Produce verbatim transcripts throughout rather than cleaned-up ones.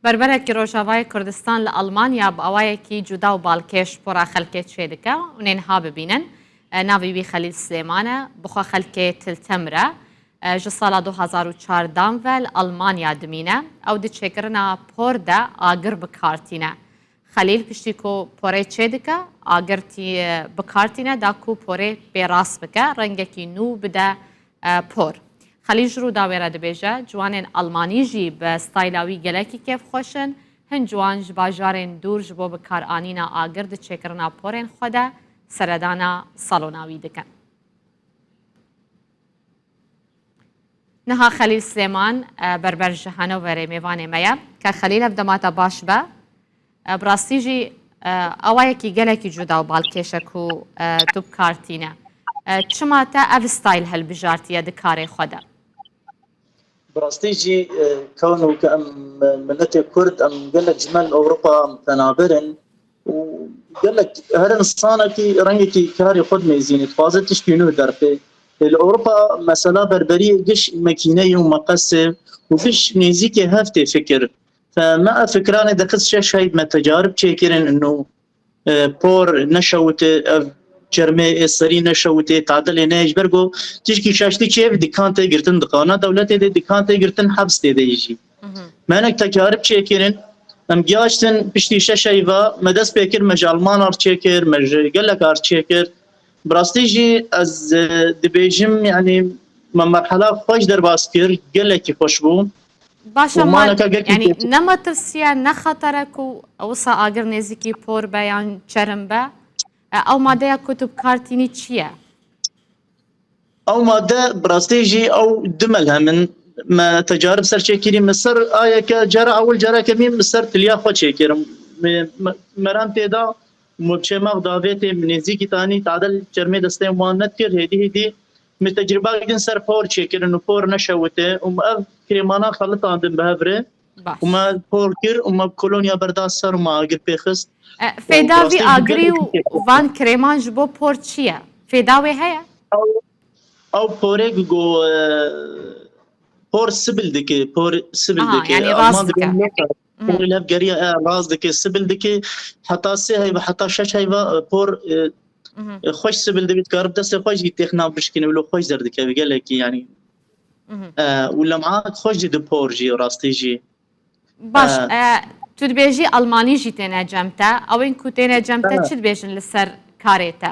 Berberekî Rojavayê Kurdistan li Almanya bi awayekî cuda û balkêş pora xelkê çêdike û nêniha bibînin. E, navê wî Xelîl Silêman e, bi xwe xelkê Tiltemir e. E, ji sala du hazar û çardeh ve li Almanya dimîne. Ew di çêkirina por de agir bi kar tîne. Xelîl piştî ku porê çêdike, agir tî-, bi kar tîne da ku porê pê rast bike, rengekî nû bide, e, por. Xelîl ji Rûdawê re dibêje, ciwanên Almanî jî bi stayla wî gelekî kêfxweş in. Hin ciwan ji bajarên dûr ji bo bikaranîna agir di çêkirina porên xwe de seredana salona wî dikin. Niha Xelîl Silêman, e, berber ji Hanoverê mêvanê me ye. Ke Xelîl, ev dema te baş be. E, bi rastî jî, e, awayekî gelekî cuda û balkêş e ku, e, tu bi kar tîne. E, çima te ev stayl hilbijartiye di karê xwe de? Bi rastî jî, e, kewno ke em, e, miletê Kurd, em gelek ji me li Ewropa em penaber in û gelek her insanekî rengekî karê xwe dinêzînê, dixwaze tiştî nû derxê. Ê, li Ewropa mesela berberiyê giş mekîneyê û meqesê û giş nêzîkê hev tê fikir. Fe me ev fikranê dixist şeş heyv me tecarib çêkirin û, e, por neşewite, ev çermê ê serî neşewite, tadilê neyê ji ber ku tişkî şaştî çêv dikan tê girtin diqana dewletê de dikan tê girtin hebs tê de jî. Mhm. Me hinek tekarib çêkirin, em giyaştin piştî şeş heyva me dest pê kir, me ji Alman ar çêkir, me ji gelek ar çêkir. Bi rastî jî ez, e, dibêjim, yanî me merhela xweş derbas kir, gelekî xweş bû. Baş e, û ma-, maneka gelkî yanî kêfxweş. Ne metirsiye, ne xetere ku wisa agir nêzîkî por be yan çerm be? E, ew madeya ku tu bi kar tînî çi ye? Ew made bi rastî jî ew du melhem in. Me tecarib ser çêkirî, me ser ayeke cara ewil cara kemî me ser tiliya xwe çêkirim. Me, me, merem tê da, me çêmax davêtê, me nêzîkî tanî tadel çermê destên wan nedikir, hêdî hêdî me tecrîba din ser por çêkirin û por neşewite û me ev krêmana xelitandin bi hev re. Baş. Û me por kir û me kolonya berda ser û me agir pê xist. E, û fêda vî rastî jî agirî gelek û kêfxweş. Van krêman ji bo por çi ye? Fêda wê heye? Ew, ew porê ku, e, por sibil dike, por sibil Aha, dike. Yanî rast Alman dike. Dibên loka. Mhm. Porê lev geriya, e, rast dike, sibil dike. Heta sê heyva, heta şeş heyva, e, por, e, Mhm. e, xweş sibil dibît, karib destê xwe jî têxna bişkîne, wilo xweş derdikeve, gelekî, yanî. Mhm. E, û lem'anek xweş jî di por jî, rastî jî. Baş, e, e, tu dibêjî Almanî jî têne cem te. Ew ên ku têne cem te, e, çi dibêjin li ser karê te?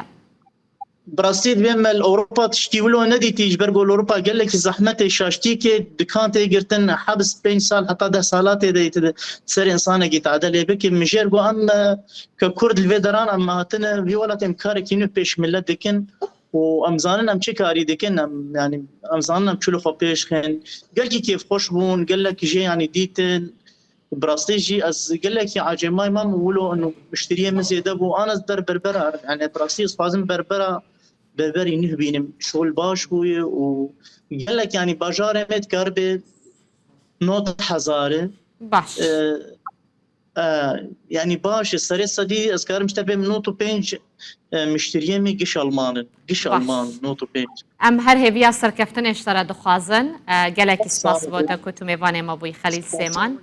Bi rastî divê me li Ewropa tiştî wilo nedîtî, ji ber ku li Ewropa gelekî zehmet e, şaştî ke dikan tê girtin, hebs pênc sal heta deh sala tê de, tê de ser însanekî tadilê bike. Min jêr got em, e, ke Kurd li vê deran em hatine vî welatê em karekî nû pêş milet dikin. û em zanin em çi karî dikin, em, yanî, em zanin em çilo xwe pêş xin. Gelkî kêfxweş bûn, gelek jê, yanî, dîtin. Bi rastî jî ez gelekî ecêbay mam, wilo eno mişteriyê min zêde bû. An ez ber berbera, yanî, bi rastî ez xwazim berbera, berberî nû bînim. Şol baş bûye û gelek, yanî, bajarê me dikaribe nod hezar e. Baş. E, E, yanî baş e, serê sedî ez karim ji te bêm nod û pênc, e, mişteriyê me giş Alman in. Giş Baş. Alman, nod û pênc. Em her hêviya serkeftinê ji te re dixwazin. E, gelekî Sağ spas bo olun. Te ku tu mêvanê me bûyî, Xelîl Spas Sêman. Olun.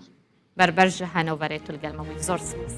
Berber ji Hanoverê tu li gel me bûyî. Zor spas.